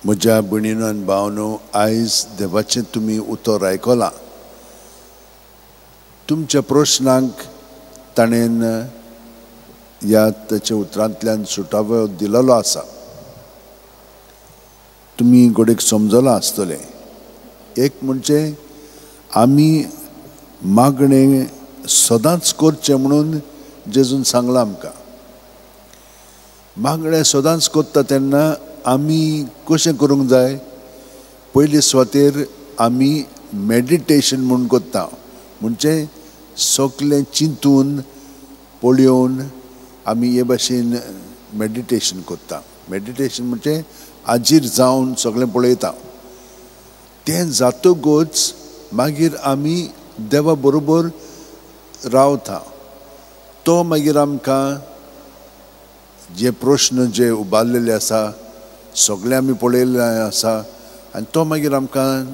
म्हज्या भयणीनो आनी भावनो, आयज देवाचें तुमी उतर आयकलां. तुमच्या प्रश्नांक ताणें ह्या ताच्या उतरांतल्यान सुटावो दिलेलो आसा. तुमी घडयेक समजलां आसतलें. एक म्हणजे आमी मागणें सदांच करचें म्हणून जेजून सांगलां आमकां. मागणें सदांच करता तेन्ना आमी कशें करूंक जाय? पयले सुवातेर आमी मेडिटेशन म्हूण करता, म्हणजे सगळें चिंतून पळोवन आमी हे भाशेन मेडिटेशन करता. मेडिटेशन म्हणजे आजीर जावन सगळें पळयता. तें जातकच मागीर आमी देवा बरोबर रावता. तो मागीर आमकां जे प्रश्न जे उबारलेले आसा सगळे आमी पळयल्ले आसा आनी तो मागीर आमकां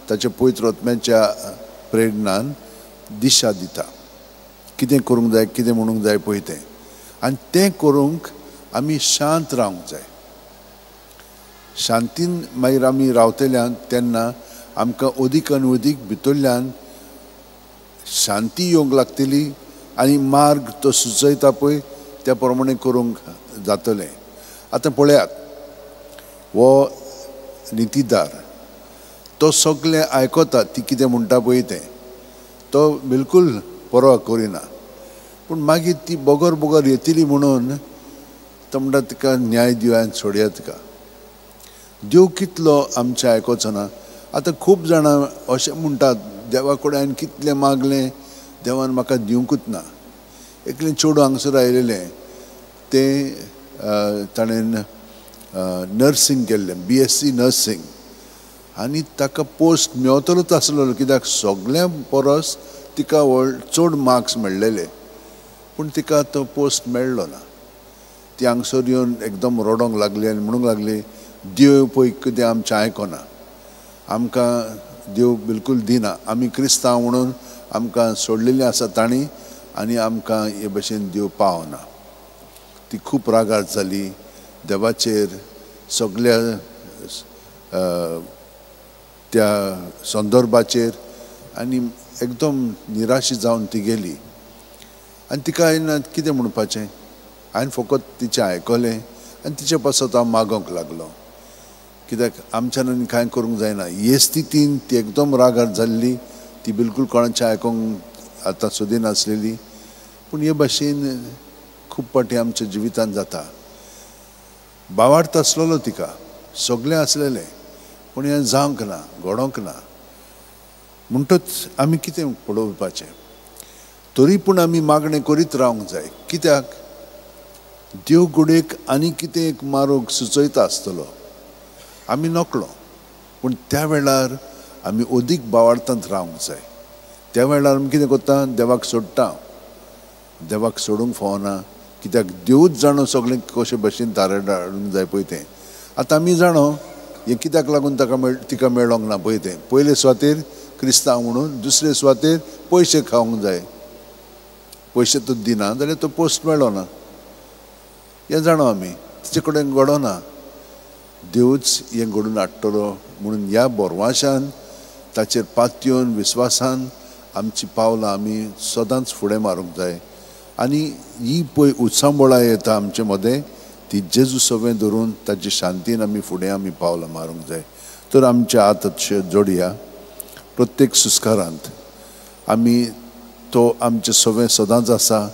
ताच्या पवित्र आत्म्याच्या प्रेरणान दिशा दिता, कितें करूंक जाय, कितें म्हणूंक जाय पळय तें. आनी तें करूंक आमी शांत रावंक जाय. शांतीन मागीर आमी रावतल्यान तेन्ना आमकां अदीक आनी अदीक भितरल्यान शांती येवंक लागतली आनी मार्ग तो सुचयता पळय त्या प्रमाणे करूंक जातलें. आतां पळयात, हो नितीदार तो सगळें आयकता, ती कितें म्हणटा पळय तें तो बिलकूल परवा करिना. पूण मागीर ती बगर बगर येतली म्हणून तो म्हणटा तिका न्याय दिवया आनी सोडया तिका. देव कितलो आमचें आयकोचो ना. आतां खूब जाणां अशें म्हणटात, देवा कडेन हांवें कितलें मागलें, देवान म्हाका दिवंकूच ना. एकलें चेडूं हांगसर आयलेलें, तें ताणें नर्सींग केल्लें, BSc nursing, आनी ताका पोस्ट मेवतलोच आसलेलो, कित्याक सगळ्यां परस तिका व्हड चड मार्क्स मेळ्ळेले. पूण तिका तो पोस्ट मेळ्ळो ना. ती हांगसर येवन एकदम रडोंक लागली आनी म्हणूंक लागली, देव पळय कितें आमचें आयकना, आमकां देव बिलकूल दिना, आमी क्रिस्तांव म्हणून आमकां सोडलेलीं आसा तांणी आनी आमकां हे भशेन देव पावना. ती खूब रागार जाली देवाचेर, सगळ्या त्या संदर्भाचेर, आनी एकदम निराशी जावन ती गेली. आनी तिका हांवें कितें म्हणपाचें, हांवें फकत तिचें आयकलें आनी तिचे पासत हांव मागोंक लागलो, कित्याक आमच्यान आनी कांय करूंक जायना. हे स्थितीन ती एकदम रागार जाल्ली, ती बिलकूल कोणाचें आयकूंक आतां सोदिनासलेली. पूण हे भाशेन खूब फावटी आमच्या जिवितांत जाता. भावार्थ आसलेलो तिका, सगळें आसलेलें, पूण हें जावंक ना, घडोवंक ना. म्हणटच आमी कितें पळोवपाचें? तरी पूण आमी मागणें करीत रावंक जाय, कित्याक देव घडयेक आनी कितें एक मार्ग सुचयता आसतलो, आमी नकळो. पूण त्या वेळार आमी अदीक भावार्थांत रावंक जाय. त्या वेळार आमी कितें करता, देवाक सोडटा. देवाक सोडूंक फावना, कित्याक देवूच जाणो सगळें कशे भशेन थारायण हाडूंक जाय पळय तें. आतां आमी जाणो हें कित्याक लागून ताका तिका मेळोंक ना पळय तें. पयले सुवातेर क्रिस्तांव म्हणून, दुसरे सुवातेर पयशे खावंक जाय, पयशे तो दिना जाल्यार तो पोस्ट मेळना, हें जाणो आमी. तिचे कडेन घडोना, देवूच हें घडून हाडटलो म्हणून ह्या बोरवाशान ताचेर पातयेवन विस्वासान आमची पावलां आमी सदांच फुडें मारूंक जाय. आनी ही पळय उचांबळां येता आमचे मदें, ती जेजू सवें धरून ताची शांतीन आमी फुडें आमी पावलां मारूंक जाय. तर आमच्या हात जोडया प्रत्येक सुस्कारांत आमी तो आमचे सवें सदांच आसा,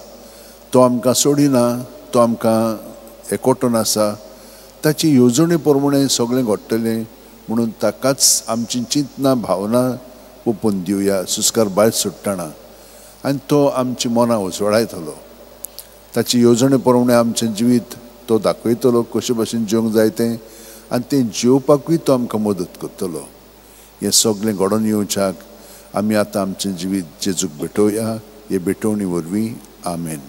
तो आमकां सोडिना, तो आमकां एकवटून आसा. ताची येवजणे प्रमाणे सगळें घडटलें म्हणून ताकाच आमची चिंतना भावना ओपून दिवया सुस्कार भायर सुट्टना, आनी तो आमची मनां उजवाडायतलो. ताची येवजणे प्रमाणे आमचें जिवीत तो दाखयतलो कशे भशेन जेवंक जाय तें, आनी तें जेवपाकूय तो आमकां मदत करतलो. हें सगळें घडोवन येवच्याक आमी आतां आमचें जिवीत जेजूक भेटोवया हे भेटवणी वरवीं. आमेन.